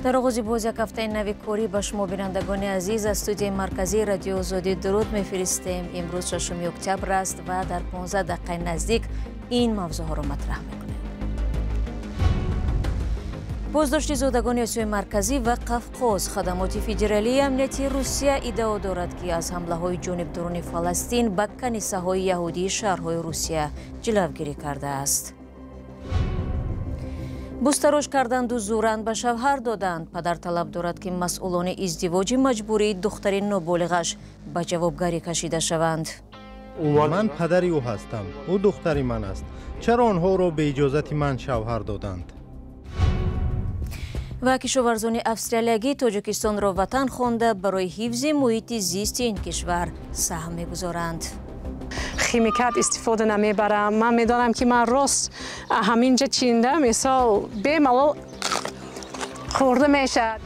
Дар оғози боз як ҳафтаи нави корӣ ба шумо, бинандагони азиз, аз студияи марказии Радиои Озодӣ дуруд мефиристем. Имрӯз 6 октябр аст ва дар 15 дақиқаи наздик ин мавзӯъҳоро матраҳ мекунем. Боздошти зодагони Осиёи Марказӣ ва Қафқоз. Хадамоти Федералии Амнияти Русия иддао дорад, ки аз ҳамлаҳои ҷонибдорони Фаластин ба канисаҳои яҳудии шаҳрҳои Русия ҷилавгирӣ кардааст. Бӯстарош карданду зӯран ба шавҳар доданд. Падар талаб дорад, ки масъулони издивоҷи маҷбурии духтари ноболиғаш ба ҷавобгарӣ кашида шаванд. Ман падари ӯ ҳастам. Ӯ духтари ман аст. Чаро онҳоро бе иҷозати ман шавҳар доданд? Ва кишоварзони австралиягӣ Тоҷикистонро ватан хонда, барои ҳифзи муҳити зисти ин кишвар саҳм мегузоранд. Химикат истифода намебарам. Ман медонам, ки ман рост ҳаминҷа чинда, мисол, бемалол хӯрда мешавад.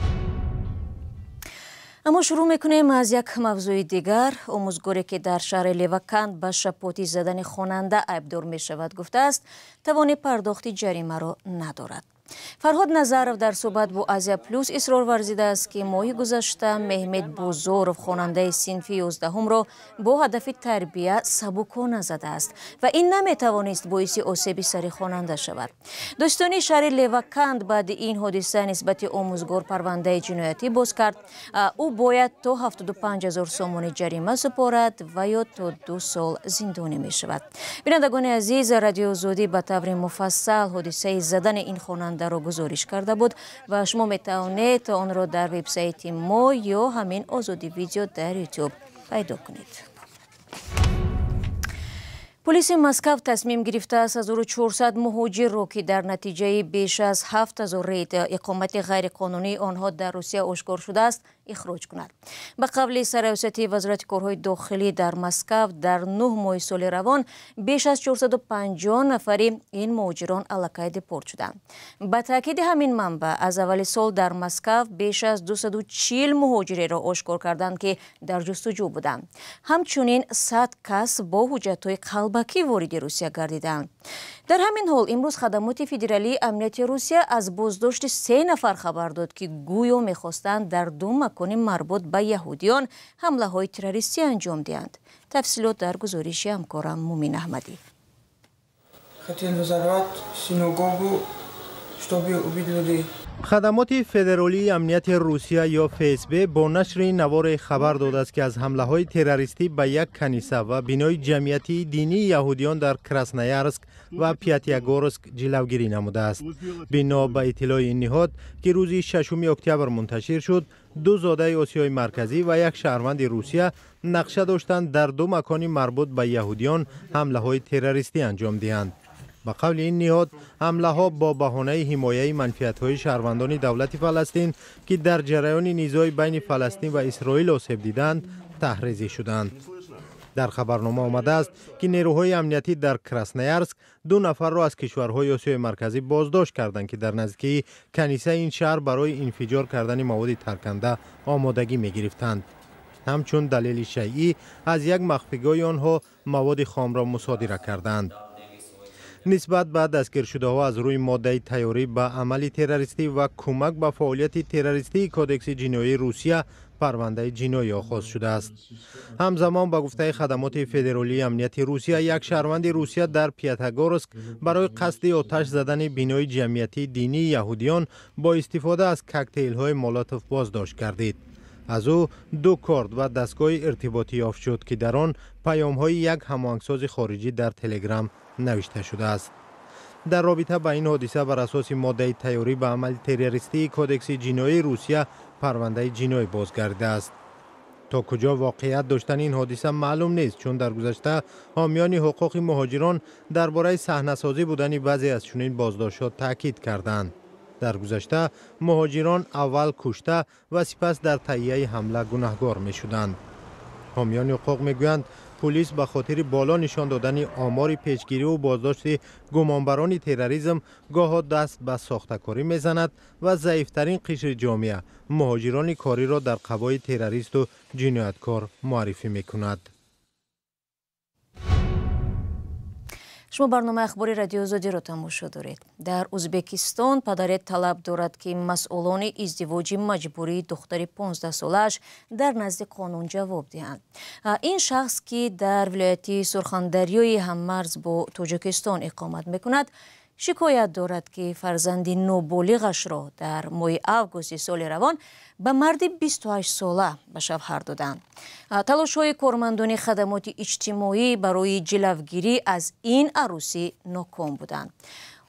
Аммо шурӯъ мекунем аз як мавзӯи дигар. Омӯзгоре, ки дар шаҳри Леваканд ба шапотӣ задани хонанда айбдор мешавад, гуфтааст, тавони пардохти ҷаримаро надорад. Фарҳод Назаров дар суҳбат бо Азия Плюс исрор варзидааст, ки моҳи гузашта Меҳмед Бозоров, хонандаи синфи 11-умро, бо ҳадафи тарбия сабукона задааст ва ин наметавонист боиси осеби сари хонанда шавад. Додситонии шаҳри Леваканд баъди ин ҳодиса нисбати омӯзгор парвандаи ҷиноятӣ боз кард. Ӯ бояд то 75 ҳазор сомонӣ ҷарима супорад ва ё то 2 сол зиндонӣ мешавад. Бинандагони азиз, Радиои Озодӣ ба таври муфассал ҳодисаи задани ин хонандаро гузориш карда буд ва шумо метавонед онро дар вебсайти мо ё ҳамин Озодӣ Видео дар Ютуб пайдо кунед. Полиси Москав тасмим гирифтааст 1400 муҳоҷирро, ки дар натиҷаи беш аз 7000 рейд иқомати ғайриқонунии онҳо дар Русия ошкор шудааст, ихроҷ кунад. Ба қавли сарраёсати Вазорати корҳои дохилӣ дар Москав, дар 9 моҳи соли равон беш аз 450 нафари ин муҳоҷирон аллакай депорт шуданд. Ба таъкиди ҳамин манбаъ, аз аввали сол дар Москав беш аз 240 муҳоҷиреро ошкор карданд, ки дар ҷустуҷӯ буданд. Ҳамчунин 100 кас бо ҳуҷҷатҳои қалбакӣ вориди Русия гардиданд. Дар ҳамин ҳол, имрӯз Хадамоти Федералии Амнияти Русия аз боздошти се нафар хабар дод, ки гӯё мехостанд дар ду макони марбут ба яҳудиён ҳамлаҳои террористӣ анҷом диҳанд. Тафсилот дар гузориши ҳамкорам Мумин Аҳмадӣ. Хотели взорвать синагогу, чтобы убить людей. Хадамоти Федералии Амнияти Русия ё ФСБ бо нашри наворе хабар додааст, ки аз ҳамлаҳои террористӣ ба як каниса ва бинои ҷамъиятии динии яҳудиён дар Красноярск ва Пятигорск ҷилавгирӣ намудааст. Бино ба иттилои ин ниҳод, ки рӯзи 6 октябр мунташир шуд, ду зодаи Осиёи Марказӣ ва як шаҳрванди Русия нақша доштанд дар ду макони марбут ба яҳудиён ҳамлаҳои террористӣ анҷом диҳанд. Ба қавли ин ниҳод, ҳамлаҳо бо баҳонаи ҳимояи манфиатҳои шаҳрвандони давлати Фаластин, ки дар ҷараёни низои байни Фаластин ва Исроил осеб диданд, таҳрезӣ шуданд. Дар хабарнома омадааст, ки нерӯҳои амниятӣ дар Красноярск ду нафарро аз кишварҳои Осиёи Марказӣ боздошт карданд, ки дар наздикии канисаи ин шаҳр барои инфиҷор кардани маводи тарканда омодагӣ мегирифтанд. Ҳамчун далели шайъӣ аз як махфигоҳи онҳо маводи хомро мусодира карданд. Нисбат ба дастгиршудаҳо аз рӯи моддаи тайёрӣ ба амали террористӣ ва кӯмак ба фаъолияти террористии Кодекси ҷиноии Русия парвандаи ҷиноӣ оғоз шудааст. Ҳамзамон, ба гуфтаи Хадамоти Федералии Амнияти Русия, як шаҳрванди Русия дар Пятигорск барои қасди оташ задани бинои ҷамъиятии динии яҳудиён бо истифода аз коктейлҳои Молотов боздошт гардид. Аз ӯ ду корт ва дастгоҳи иртиботӣ ёфт шуд, ки дар он паёмҳои як ҳамоҳангсози хориҷӣ дар Телеграм навишта шудааст. Дар робита ба ин ҳодиса бар асоси моддаи тайёрӣ ба амали террористии Кодекси ҷиноии Русия парвандаи ҷиноӣ боз гардидааст. То куҷо воқеият доштани ин ҳодиса маълум нест, чун дар гузашта ҳомиёни ҳуқуқи муҳоҷирон дар бораи саҳнасозӣ будани баъзе аз чунин боздоштҳо таъкид карданд. Дар гузашта муҳоҷирон аввал кушта ва сипас дар таҳияи ҳамла гунаҳгор мешуданд. Ҳомиёни ҳуқуқ мегӯянд, пулис ба хотири боло нишон додани омори пешгириву боздошти гумонбарони терроризм гоҳо даст ба сохтакорӣ мезанад ва заифтарин қишри ҷомеа, муҳоҷирони кориро, дар қабои террористу ҷинояткор муаррифӣ мекунад. Шумо барномаи ахбори Радиои Озодиро тамошо доред. Дар Узбекистон падаре талаб дорад, ки масъулони издивоҷи маҷбурии духтари 15-солааш дар назди қонун ҷавоб диҳанд. Ин шахс, ки дар вилояти Сурхандарёи ҳаммарз бо Тоҷикистон иқомат мекунад, шикоят дорад, ки фарзанди ноболиғашро дар моҳи августи соли равон ба марди 28-сола ба шавҳар доданд. Талошҳои кормандони хадамоти иҷтимоӣ барои ҷилавгирӣ аз ин арӯсӣ ноком буданд.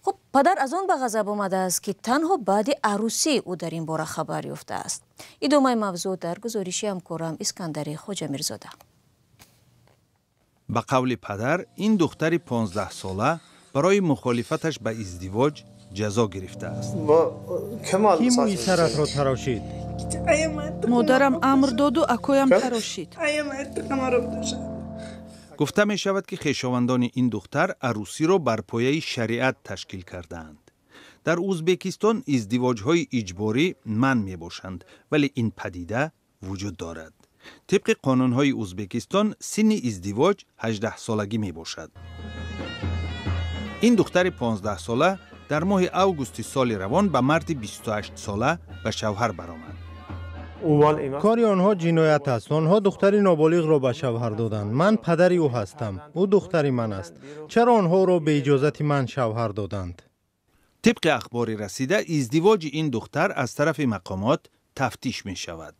Хуб, падар аз он ба ғазаб омадааст, ки танҳо баъди арӯсӣ ӯ дар ин бора хабар ёфтааст. Идомаи мавзӯъ дар гузориши ҳамкорам Искандари Хоҷамирзода. Ба қавли падар, ин духтари 15-сола барои мухолифаташ ба издивоҷ ҷазо гирифтааст. Ки мӯи саратро тарошид? Модарам амр доду акоям тарошид. Гуфта мешавад, ки хешовандони ин духтар арӯсиро бар пояи шариат ташкил кардаанд. Дар Узбекистон издивоҷҳои иҷборӣ манъ мебошанд, вале ин падида вуҷуд дорад. Тибқи қонунҳои Узбекистон синни издивоҷ 18-солагӣ мебошад. Ин духтари 15-сола дар моҳи августи соли равон ба марди 28-сола ба шавҳар баромад. Кори онҳо ҷиноят аст. Онҳо духтари ноболиғро ба шавҳар доданд. Ман падари ӯ ҳастам. Ӯ духтари ман аст. Чаро онҳо ӯро бе иҷозати ман шавҳар доданд? Тибқи ахбори расида, издивоҷи ин духтар аз тарафи мақомот тафтиш мешавад.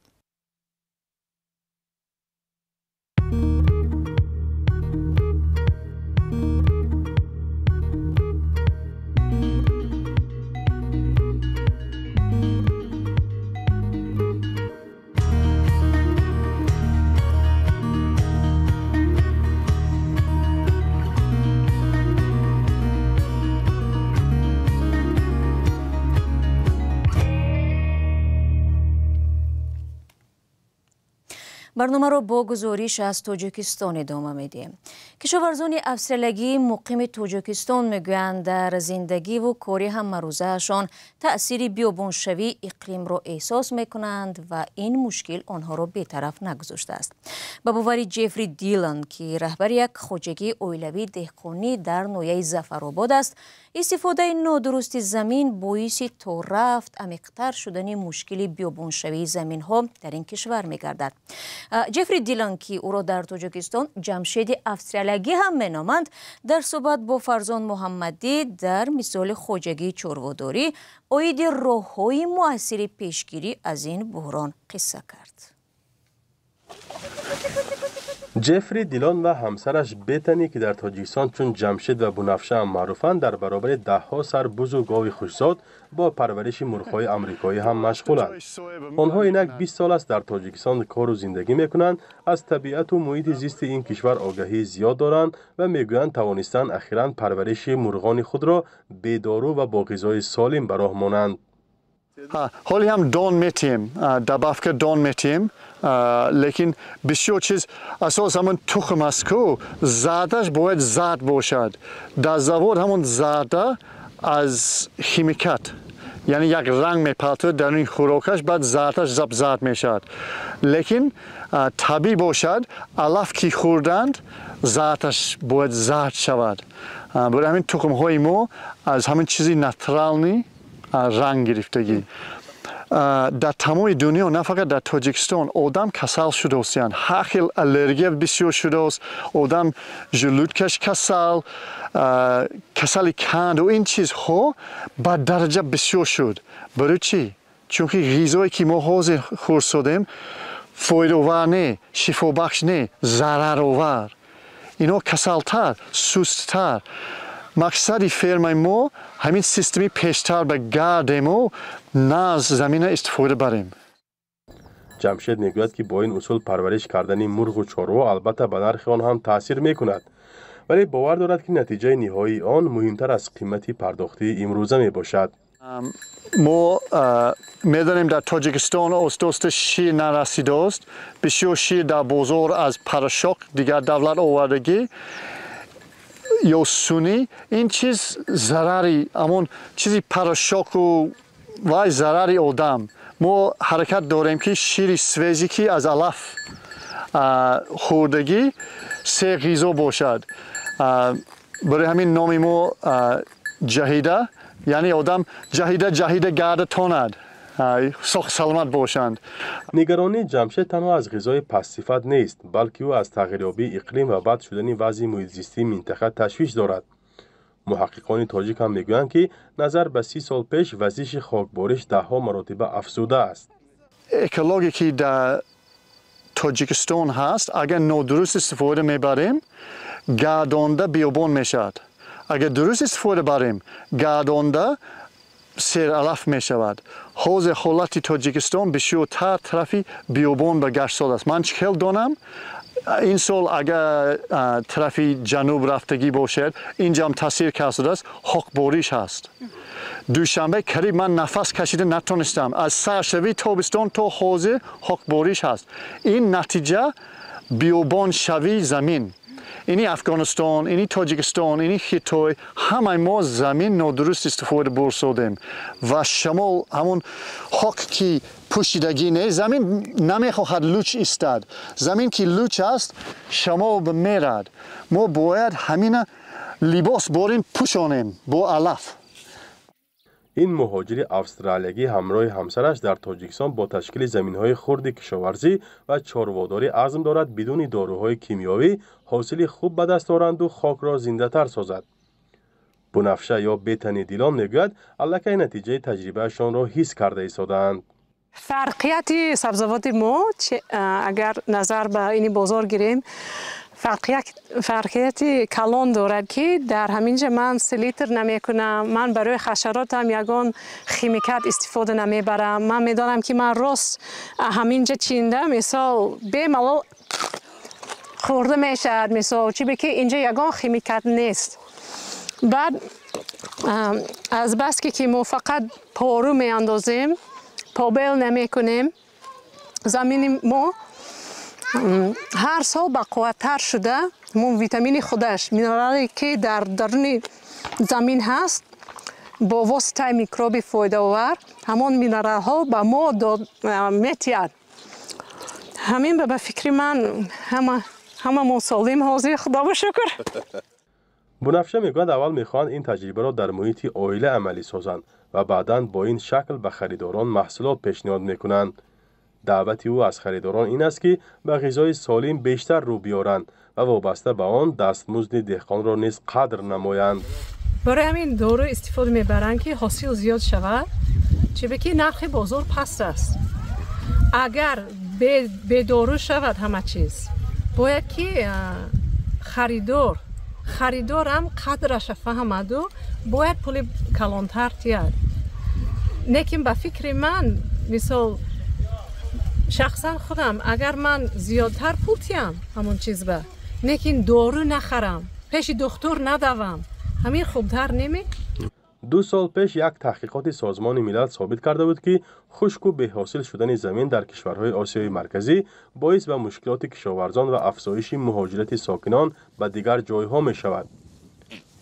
Барномаро бо гузориш аз Тоҷикистон идома медиҳем. Кишоварзони австралиягии муқими Тоҷикистон мегӯянд, дар зиндагиву кори ҳамарӯзаашон таъсири биёбоншавии иқлимро эҳсос мекунанд ва ин мушкил онҳоро бетараф нагузоштааст. Ба бовари Ҷеффри Дилан, ки раҳбари як хоҷагии оилавии деҳқонӣ дар ноҳияи Зафаробод аст, истифодаи нодурусти замин боиси то рафт амиқтар шудани мушкили биёбоншавии заминҳо дар ин кишвар мегардад. Ҷеффри Дилан, ки ӯро дар Тоҷикистон Ҷамшеди австралиягӣ ҳам меноманд, дар суҳбат бо Фарзон Муҳаммадӣ дар мисоли хоҷагии чорводорӣ оиди роҳҳои муассири пешгирӣ аз ин буҳрон қисса кард. Ҷеффри Дилон ва ҳамсараш Бетани, ки дар Тоҷикистон чун Ҷамшед ва Бунафша ҳам маъруфанд, дар баробари даҳҳо сар бузу гови хушзод бо парвариши мурғҳои амрикоӣ ҳам машғуланд. Онҳо инак 20 сол аст дар Тоҷикистон кору зиндагӣ мекунанд, аз табиату муҳити зисти ин кишвар огаҳии зиёд доранд ва мегӯянд тавонистанд ахиран парвариши мурғони худро бедору ва бо ғизои солим ба роҳ монанд. Ҳоле ҳам дон метиҳем, добавка дон метиҳем, лекин бисёр чиз асос ҳамон тухм аст, ку зардаш бояд зард бошад. Дар завод ҳамон зарда аз химикат, яъне як ранг мепартояд дар ин хӯрокаш, баъд зардаш зап-зард мешавад. Лекин табиӣ бошад, алаф ки хӯрданд, зардаш бояд зард шавад. Барои ҳамин тухмҳои мо аз ҳамин чизи натурални ранг гирифтагӣ. Дар тамоми дунё, на фақат дар Тоҷикистон, одам касал шудааст. Ҳар хел аллергия бисёр шудааст, одам желудкаш касал, касали қанд ва ин чизҳо ба дараҷа бисёр шуд. Барои чӣ? Чунки ғизое ки мо ҳозир хӯрсодем фоидаовар не, шифобахш не, зараровар. Ино касалтар, сусттар. Мақсади фермаи мо ҳамин системи пештар ба гардему на аз замина истифода барем. Ҷамшед мегӯяд, ки бо ин усул парвариш кардани мурғу чорво албатта ба нархи он ҳам таъсир мекунад, вале бовар дорад, ки натиҷаи ниҳоии он муҳимтар аз қимати пардохтии имрӯза мебошад. Мо медонем, дар Тоҷикистон оста-оста шир нарасидааст. Бисёр шир дар бозор аз порошок дигар давлат овардагӣ ё сунӣ. Ин чиз зарари ҳамон чизи порошоку вай зарари одам. Мо ҳаракат дорем, ки шири свежий, ки аз алаф хӯрдагӣ, се ғизо бошад. Барои ҳамин номи мо ҷаҳида, яъне одам ҷаҳида ҷаҳида гарда тонад, соғ саломат бошанд. Нигаронии Ҷамшед танҳо аз ғизои пастсифат нест, балки ӯ аз тағйирёбии иқлим ва бад шудани вазъи муҳитзистии минтақа ташвиш дорад. Муҳаққиқони тоҷик ҳам мегӯянд, ки назар ба 30 сол пеш вазиши хокбориш даҳҳо маротиба афзудааст. Экология ки дар Тоҷикистон ҳаст, агар нодуруст истифода мебарем, гардонда биёбон мешавад. Агар дуруст истифода барем, гардонда сералаф мешавад. Ҳозир ҳолати Тоҷикистон бисёртар тарафи биёбон ба гашт сол аст. Ман чӣ хел донам? Ин сол агар тарафи ҷануб рафтагӣ бошад, инҷам таъсир кардааст, хокбориш ҳаст. Душанбе қариб ман нафас кашида натонистам. Аз саршавии тобистон то ҳозир хокбориш ҳаст. Ин натиҷа биёбоншавии замин. Ини Афғонистон, ини Тоҷикистон, ини Хитой, ҳамаи мо замин нодуруст истифода бурсодем. Ва шамол ҳамон хок ки пӯшидагӣ не, замин намехоҳад луч истад. Замин ки луч аст, шамол мерад. Мо бояд ҳамина либос борин пӯшонем бо алаф. Ин муҳоҷири австралиягӣ ҳамроҳи ҳамсараш дар Тоҷикистон бо ташкили заминҳои хурди кишоварзӣ ва чорводорӣ азм дорад бидуни доруҳои кимиёвӣ ҳосили хуб ба даст оранду хокро зиндатар созад. Бунафша ё Бетани Дилон мегӯяд, аллакай натиҷаи таҷрибаашонро ҳис карда истодаанд. Фарқияти сабзавоти мо, агар назар ба ини бозор гирем, фарқияти калон дорад, ки дар ҳаминҷа ман селитр намекунам, ман барои ҳашаротам ягон химикат истифода намебарам. Ман медонам, ки ман рост ҳаминҷа чинда, мисол, бемалол хӯрда мешавад, мисол, чиbe ки инҷа ягон химикат нест. Баъд аз баски ки мо фақат пору меандозем, побел намекунем, замини мо ҳар сол бақувваттар шуда, мо витамини худаш, минерале ки дар даруни замин ҳаст, бо воситаи микроби фоидаовар ҳамон минералҳо ба мо метиҳад. Ҳамин ба фикри ман ҳама мо солим ҳозир, худо ба шукр. Бунафша мегӯяд, аввал мехоҳанд ин таҷрибаро дар муҳити оила амалӣ созанд ва баъдан бо ин шакл ба харидорон маҳсулот пешниҳод мекунанд. Даъвати ӯ аз харидорон ин аст, ки ба ғизои солим бештар рӯ биёранд ва вобаста ба он дастмузди деҳқонро низ қадр намоянд. Барои ҳамин дору истифода мебаранд, ки ҳосил зиёд шавад, чиbe ки нархи бозор паст аст. Агар бедору шавад ҳама чиз, бояд ки харидорам қадраша фаҳмаду бояд пули калонтар тиҳад. Лекин ба фикри ман, мисол, шахсан худам, агар ман зиёдтар пул тиҳам ҳамон чизба, лекин дору нахарам, пеши духтур надавам, ҳамин хубтар неме? 2 сол пеш як таҳқиқоти Созмони Милал собит карда буд, ки хушку беҳосил шудани замин дар кишварҳои Осиёи Марказӣ боис ба мушкилоти кишоварзон ва афзоиши муҳоҷирати сокинон ба дигар ҷойҳо мешавад.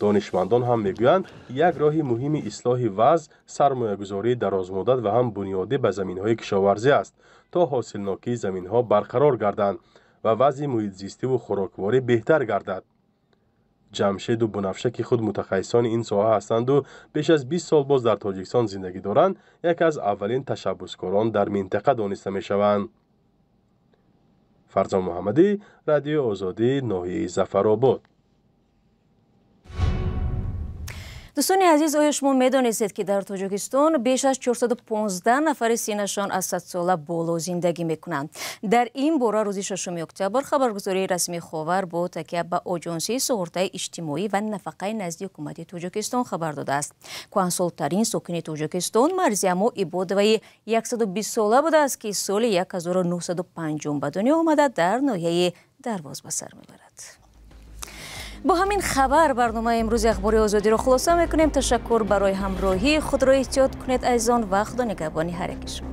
Донишмандон ҳам мегӯянд, як роҳи муҳими ислоҳи вазъ сармоягузории дарозмуддат ва ҳам бунёдӣ ба заминҳои кишоварзӣ аст, то ҳосилнокии заминҳо барқарор гарданд ва вазъи муҳитзистиву хӯрокворӣ беҳтар гардад. Ҷамшеду Бунафша, ки худ мутахассисони ин соҳа ҳастанду беш аз 20 сол боз дар Тоҷикистон зиндагӣ доранд, яке аз аввалин ташаббускорон дар минтақа дониста мешаванд. Фарзон Муҳаммадӣ, Радиои Озодӣ, ноҳияи Зафаробод. Дӯстони азиз, оё шумо медонистед, ки дар Тоҷикистон беш аз 415 нафари синнашон аз 100 сола боло зиндагӣ мекунанд? Дар ин бора рӯзи 6 октябр хабаргузории расмии Ховар бо такя ба Оҷонсии суғуртаи иҷтимоӣ ва нафақаи назди ҳукумати Тоҷикистон хабар додааст. Кӯҳансолтарин сокини Тоҷикистон Марзиямо Ибодоваи 120 сола будааст, ки соли 1905 ба дунё омада, дар ноҳияи Дарвоз ба сар мебарад. Бо ҳамин хабар барномаи имрӯзи Ахбори Озодиро хулоса мекунем. Ташаккур барои ҳамроҳӣ. Худро эҳтиёт кунед, азизон, ва худо нигаҳбони ҳар яки шумо.